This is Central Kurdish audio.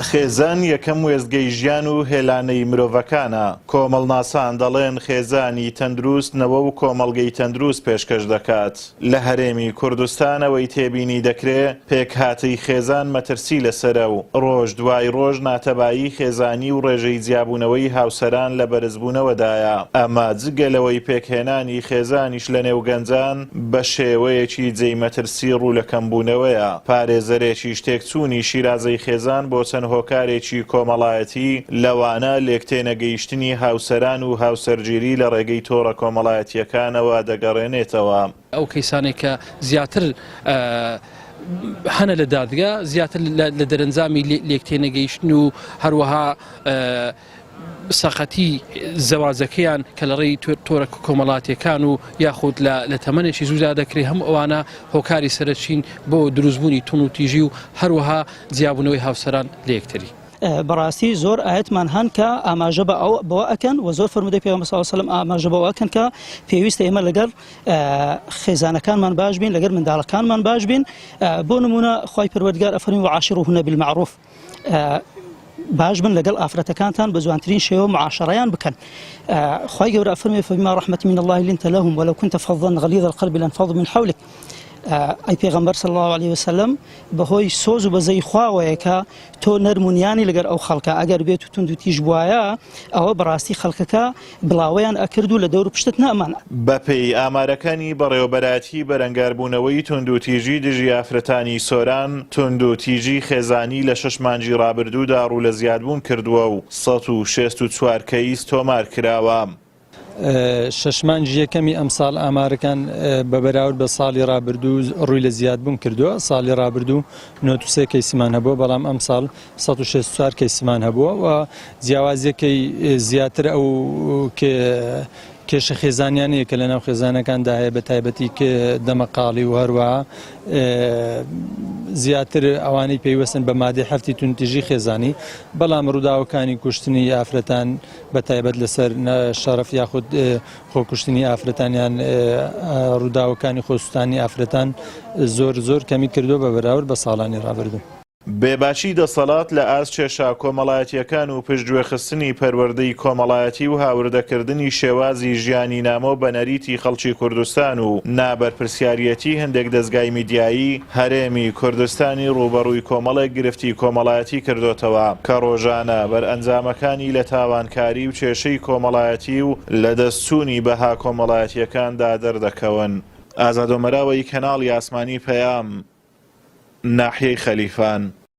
خێزان یەکەم وێستگەی ژیان و هێلانەی مرۆڤەکانە، کۆمەڵناسان دەڵێن خێزانی تەندروست نەوە و کۆمەڵگەی تەندروست پێشکەش دەکات. لە هەرێمی کوردستان ئەوەی تێبینی دەکرێ پێکهاتەی خێزان مەترسی لەسەرە و ڕۆژ دوای ڕۆژ ناتەبایی خێزانی و ڕێژەی جیابوونەوەی هاوسەران لە بەرزبوونەوەدایە، ئەمە جگە لەوەی پێکهێنانی خێزانیش لەنێو گەنجان بە شێوەیەکی جێی مەترسی ڕوو لە کەمبوونەوەیە، پارێزەرێکیش تێکچوونی شیرازەی خێزان بۆ چەند هۆکارێکی کۆمەڵایەتی لەوانە لێکتێنەگەیشتنی هاوسەران و هاوسەرگیری لە ڕێگەی تۆڕە کۆمەڵایەتییەکانەوە دەگەڕێنێتەوە. ئەو کەیسانەی کە زیاتر هەنە لە دادگا زیاتر لە دەرەنجامی لێکتێنەگەیشتن و هەروەها سەقەتی زەواجەکەیان کە لە ڕێی تۆرە کۆمەڵاتیەکان و یاخود لە تەمەنێکی زوودا دەکرێت هەموو ئەوانە هۆکاری سەرەکین بۆ دروستبوونی توندوتیژی و هەروەها جیابوونەوەی هاوسەران لە یەکتری. بەڕاستی زۆر ئایەتمان هەن کە ئاماژە بە ئەو بەوە ئەکەن و زۆر فەرموودەی پێغەمبەر صلی اللە علیه و سلم ئاماژە بەوە ئەکەن کە پێویستە ئێمە لەگەڵ خێزانەکانمان باش بین لەگەر منداڵەکانمان باش بین بۆ نمونە خوای پەروەردگار ئەفەرمی وعاشروهن بالمعروف باش بن لەگەڵ ئافرەتەکانتان بە جوانترین شێوە معاشەڕەیان بکەن خوای گەورە ئەفەرمێ فبما رحمة من الله لنت لهم ولو كنت فظا غليظ القلب لانفضوا من حولك ئەی پێغەمبەر صلی الله علیه وسلم بەهۆی سۆز و بەزەی خواوەیە کە تۆ نەرم و نیانی لەگەر ئەو خەڵکە ئەگەر بێت و توند و تیژ بوایە ئەوە بەڕاستی خەڵکەکە بڵاوەیان ئەکرد و لە دەور و پشتت نەئەمان. بەپێی ئامارەکانی بەڕێوەبەرایەتی بەرەنگاربوونەوەی توندوتیژی دژی ئافرەتانی سۆران، توندوتیژی خێزانی لە شەش مانگی ڕابردوودا ڕوو لە زیادبوون کردووە و 164 کەیس تۆمار کراوە. شەش مانگی یەکەمی ئەمساڵ ئامارەکان بە بەراورد بە ساڵی ڕابردوو ڕووی لە زیادبوون کردووە، ساڵی ڕابردوو 93 کەیسمان هەبووە، بەڵام ئەمساڵ 164 کەیسمان هەبووە و جیاوازیەکەی زیاتر ئەو کێشە خێزانیانەیە کە لەناو خێزانەکاندا هەیە بە تایبەتی دەمەقاڵی و هەروەها زیاتر ئەوانەی پەیوەستن بە مادەی هەفتی توندتیژی خێزانی، بەڵام ڕووداوەکانی کوشتنی ئافرەتان بە تایبەت لەسەر شەرەف یاخود خۆکوشتنی ئافرەتان یان ڕووداوەکانی خۆسووتانی ئافرەتان زۆر زۆر کەمی کردووە بە بەراورد بە ساڵانی ڕابردوو. بێباکی دەسەڵات لە ئاست کێشە کۆمەڵایەتییەکان و پشتگوێخستنی پەروەردەی کۆمەڵایەتی و هاوردەکردنی شێوازی ژیانی نامۆ بە نەریتی خەڵکی کوردستان و نابەرپرسیاریەتی هەندێک دەزگای میدیایی هەرێمی کوردستانی ڕووبەڕووی کۆمەڵێک گرفتی کۆمەڵایەتی کردۆتەوە کە ڕۆژانە بەرئەنجامەکانی لە تاوانکاری و کێشەی کۆمەڵایەتی و لەدەستچوونی بەها کۆمەڵایەتییەکاندا دەردەکەون. ئازاد ئۆمەراوەیی کەناڵی ئاسمانی پەیام، ناحیەی خەلیفان.